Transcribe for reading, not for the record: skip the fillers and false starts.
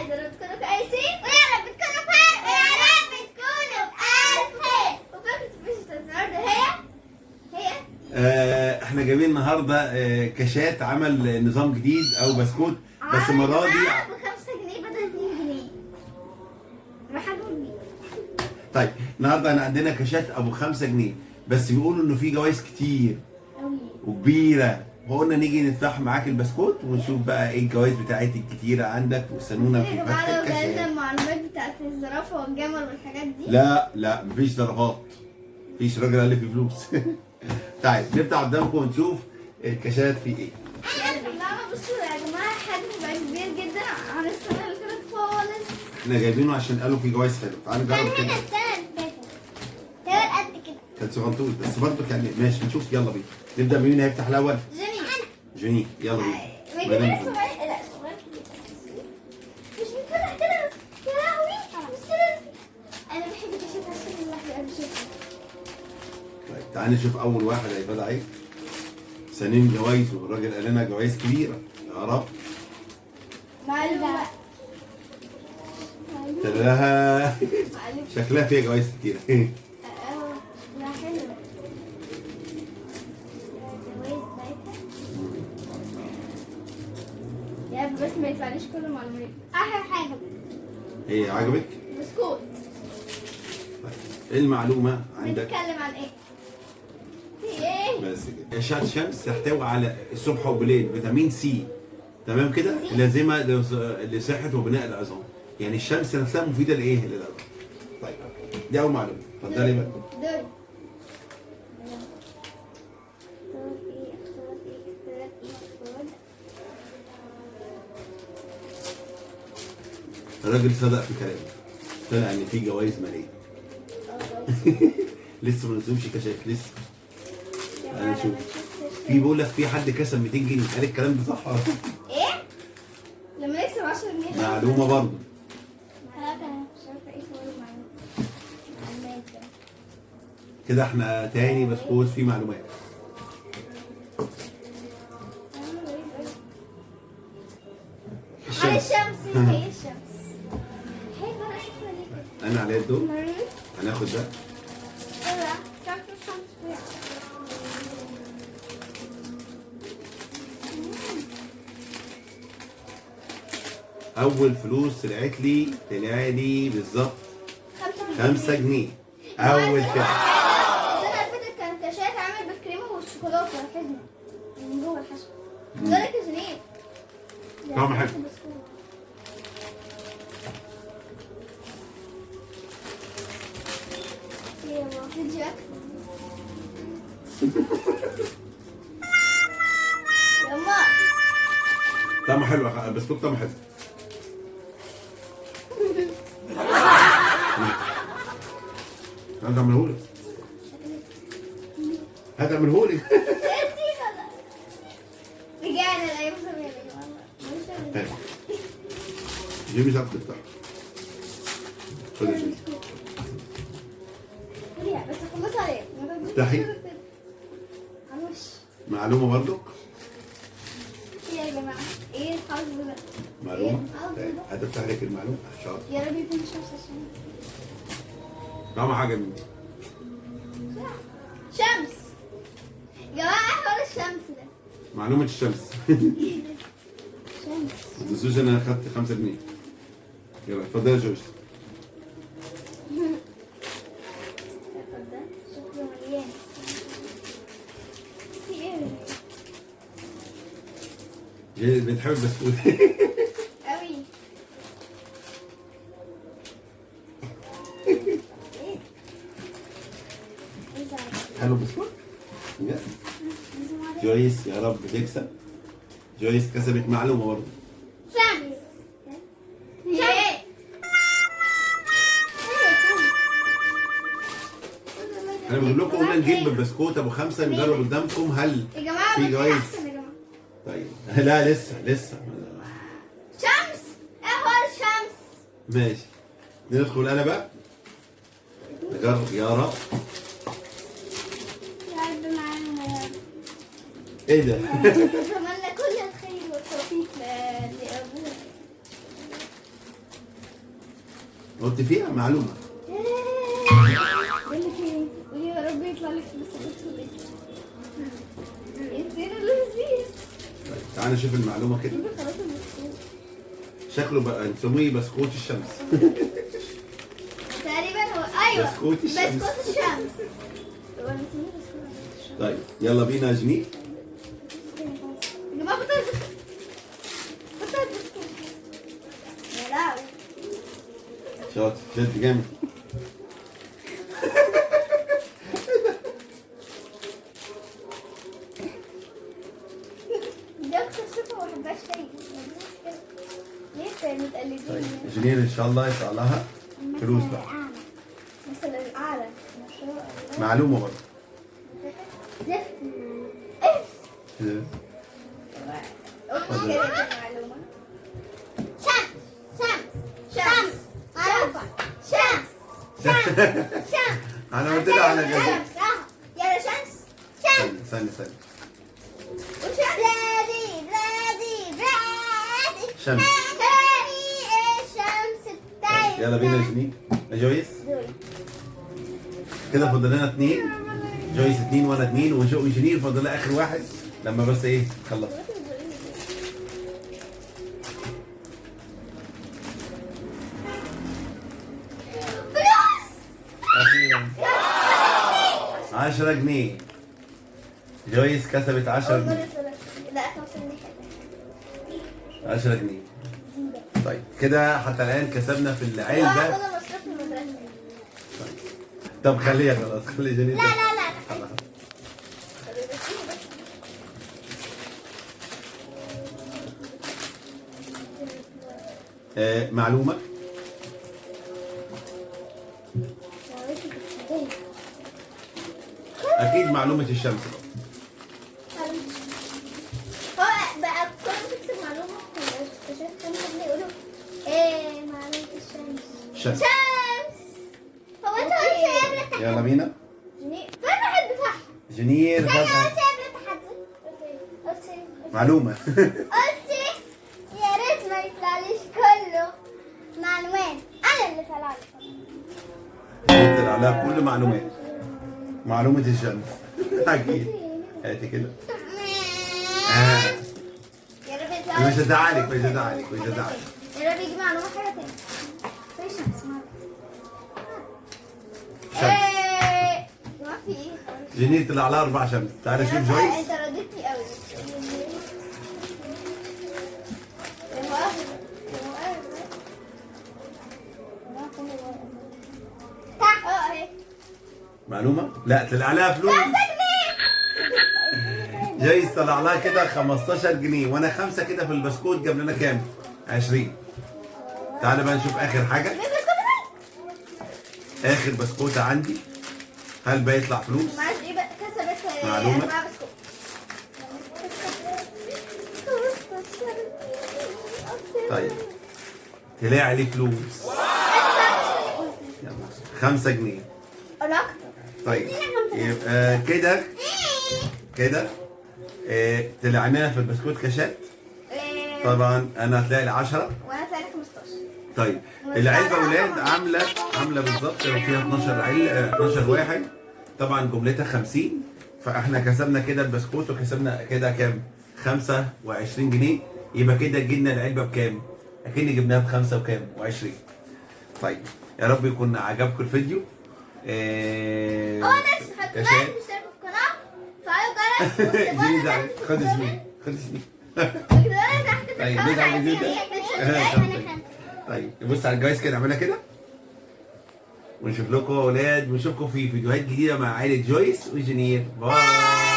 يا رب تكونوا كويسين، ويا رب تكونوا بخير، ويا رب تكونوا بألف خير. وفكرة الفيديو بتاعت النهارده هي احنا جايبين النهارده كاشات عمل نظام جديد او بسكوت، بس المرة دي ب5 جنيه بدل 2 جنيه. بحجم كبير. طيب النهارده احنا عندنا كاشات ابو 5 جنيه، بس بيقولوا انه في جوائز كتير أوي. وكبيره، وقلنا نيجي نفتح معاك البسكوت ونشوف بقى ايه الجوائز بتاعت الكتيرة عندك، واستنونا يا في جماعة فتح لو جالنا الكاشات. المعلومات بتاعت الزرافة والجمل والحاجات دي. لا لا، مفيش زرافات، مفيش، راجل قال لي في فلوس. طيب نفتح قدامكم ونشوف الكاشات في ايه. يلا بينا. بصوا يا جماعة، الحجم بقى كبير جدا عن السنة اللي فاتت خالص. احنا جايبينه عشان قالوا في جوائز حلوه، تعالوا نجرب كده. السنة اللي فاتت كان قد كده. كان صغنطوط بس برضه يعني ماشي، نشوف. يلا بينا نبدا. مين هيفتح الاول؟ جوني. جوني، يلا بينا. ما كبير صغير، لا صغير كبير مش بيتفتح كده. يا لهوي، بص كده. انا بحب الكاشات عشان الواحد بيشوفها. طيب تعالى نشوف اول واحد هيبقى ايه. سنين جوائز، والراجل قال لنا جوائز كبيره، يا رب. معلومة. شكلها معلومة. شكلها فيها جوائز كتيرة. اه لا، حلوة الجوايز بتاعتها. يا رب بس ما يطلعليش كل المعلومات. احلى حاجة. ايه عجبك؟ بسكوت. طيب ايه المعلومة عندك؟ بنتكلم عن ايه؟ في ايه؟ بس كده، اشعه الشمس تحتوي على الصبح وبالليل فيتامين سي، تمام كده؟ لازمه لصحة وبناء العظام، يعني الشمس نفسها مفيدة لايه؟ للعظام. طيب دي اول معلومه، اتفضلي بقى. دوري. اختار ايه؟ اختار ايه؟ اختار ايه؟ اختار. الراجل صدق في كلامه، طلع ان في جوائز ماليه. لسه ما نزلوش كشاف لسه. انا شوف في بيقول لك في حد كسب 200 جنيه، قال الكلام ده صح ولا لا؟ ايه؟ لما نكسب 10 جنيه. معلومة برضه. خلاص، انا مش عارفه ايه هو المعلومات ده. كده احنا تاني بسكوت فيه معلومات. غريب أوي. على الشمس. الشمس. هي الشمس هي بقى شكرا ليك. انا عليا الدور، هناخد ده. ايوه، شمس الشمس. اول فلوس طلعت لي، طلع لي بالظبط 5. 5 جنيه اول فعل. السنة اللي فاتت كان كاشات عامل بالكريمة والشوكولاتة، الحزمة من جوه الحشو. دورك يا جنيه. طعمه حلو. بسكوت. يلا فيديو اكل. يما. طعمه حلو، بسكوت طعمه حلو. هات اعملهولك، هات اعملهولك. رجعنا لايام زمان يا جماعة. طيب جيمي مش عارف تفتح، خد يا جيمي. خليها بس خلص عليها، ما تاخدوش. افتحي. على الوش. معلومة برضك. ايه يا جماعة؟ ايه الحظ ده؟ معلومه. إيه الحظ طيب ده؟ هتفتح لك المعلومه شاطر. يا رب يكون شمس عشان طعمه حاجة من دي. شمس. يا جماعة ايه حوار الشمس ده؟ معلومة الشمس. شمس. ما تنسوش ان انا خدت 5 جنيه. يلا اتفضل يا جورج. تاخد ده، شكله مليان. في ايه؟ جيمي بتحب البسكوت. قوي. ايه؟ ايه ده؟ حلو البسكوت؟ بجد؟ جويس يا رب تكسب. جويس كسبت معلومة برضه. شمس. ايه؟ انا بقول لكم قلنا نجيب بسكوت ابو 5 نجرب قدامكم هل يا جماعة في في جوائز. احسن يا جماعة. طيب لا لسه لسه. شمس. ايه حوار الشمس؟ ماشي، ندخل انا بقى نجرب يا رب. يا رب معانا يا رب. ايه ده؟ اتمنى كل الخير والتوفيق لابونا. قلت فيها معلومة. بقول لك ايه، قولي يا رب يطلع لك فلوس. انت اللي طيب تعالى نشوف المعلومة كده. خلاص البسكوت شكله بقى نسميه بسكوت الشمس. تقريبا هو، ايوه بسكوت الشمس. بسكوت الشمس. هو نسميه بسكوت الشمس. طيب يلا بينا يا جنين. يا جماعة بطل بسكوت، بطل بسكوت. يا لهوي. شاطر، شد جامد. دي اكتر صفة ما بحبهاش فيا. ليه متقلدين؟ طيب جنين ان شاء الله يطلع لها فلوس بقى. مثلا الاعلى ما شاء الله. معلومة برضه. زفت. ايه؟ قلت كده معلومة. شمس شمس شمس معروفة. شمس شمس شمس. انا قلت لها على كده. شمس. يلا شمس شمس. استنى استنى. وشمس. بلادي بلادي بلادي. شمس. الشمس بتاعي. يلا بينا يا جنين. يا جويس كده فاضل لنا 2. جويس 2 وانا 2 وجنين فاضل لها اخر واحد لما بس ايه خلص. فلوس. اخيرا 10 جنيه. جويس كسبت 10 جنيه. لا 5 جنيه. 10 جنيه. طيب كده حتى الان كسبنا في العلبة. هاخدها مصروف المدرسة. طيب. طب خليها خلاص، خلي جنين. لا لا لا. خلاص. معلومة. اكيد معلومة الشمس بقى. هو بقى كل ما تكتب معلومة اكتشفت كام حد يقولوا ايه معلومة الشمس. شمس. شمس. هو انت قلت يا قبل التحدي. يلا بينا. جنيه فتحت بتاعها. جنير انا قلت فتحت قبل التحدي. قلت معلومة. قلت يا ريت ما يطلعليش كله معلومات، انا اللي طلع لي. طلع لها كل معلومات. معلومة الشمس. اكيد. هاتي كده. يا رب يطلع. مش هزعلك مش هزعلك مش هزعلك. يا رب يجي معلومة حلوة تاني. في شمس. شمس. ايه ما في ايه؟ جنين طلع لها 4 شمس. تعالى شوف جويس. انت رديتني قوي. يا مؤاخذة يا مؤاخذة. اهي معلومة؟ لا طلع لها فلوس. 5 جنيه. جايز طلع لها كده 15 جنيه وانا 5 كده في البسكوت جاب لنا كام؟ 20. تعالى بقى نشوف اخر حاجة. اخر بسكوتة عندي. هل بيطلع فلوس؟ معلش ايه بقى كسبت معلومة. 4 بسكوت. طيب طلع لي فلوس. يلا 5 جنيه. انا اكتر. طيب يبقى كده كده طلعناها في البسكوت كاشات. طبعا انا هتلاقي 10 وانا طلع لي 15. طيب العلبة اولاد عامله بالظبط فيها 12 علبة 12 واحد. طبعا جملتها 50، فاحنا كسبنا كده البسكوت وكسبنا كده كام؟ 25 جنيه. يبقى كده جبنا العلبة بكام؟ اكيد جبناها ب5 وكام؟ و20. طيب يا رب يكون عجبكم الفيديو. هو ده حطوا like واشتركوا في القناة وفعلوا الجرس. خد اسمي خد اسمي. طيب ندعم الفيديو ده. طيب بص على الجوايز كده نعملها كده ونشوف لكم يا اولاد، ونشوفكم في فيديوهات جديدة مع عائلة جويس وجنير. bye.